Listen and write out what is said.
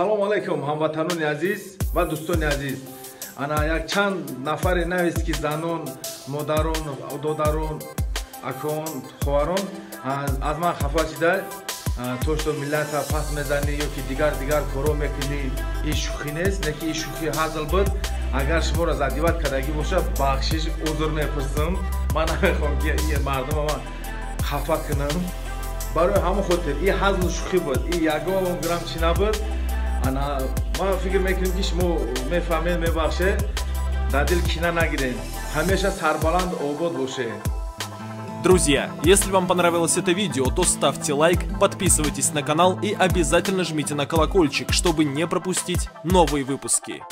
Салом алейкум, ҳамватанони азиз ва дӯстони азиз. Ана як чанд нафаре навист, ки занон, модарон, додарон, акон, хоҳарон аз ман хафа шида, то что миллата пас мезанӣ ё ки дигар дигар коро мекунӣ. Ин шӯхӣ нест, не ки ин шӯхӣ, ҳазл буд. Агар шуморо задевать кардагӣ бошад, бахшиш, узр мепурсам. Ман намехоҳам, ки мардума ман хафа кунам. Барои ҳамон хотир ин ҳазлу шӯхӣ буд, ин ягон грамм чӣ набуд. Ана ман фикр мекунем, ки шумо мефаҳмед, мебахшед, дар дил кина нагиред, ҳамеша сарбаланд, обод бошед. Друзья, если вам понравилось это видео, то ставьте лайк, подписывайтесь на канал и обязательно жмите на колокольчик, чтобы не пропустить новые выпуски.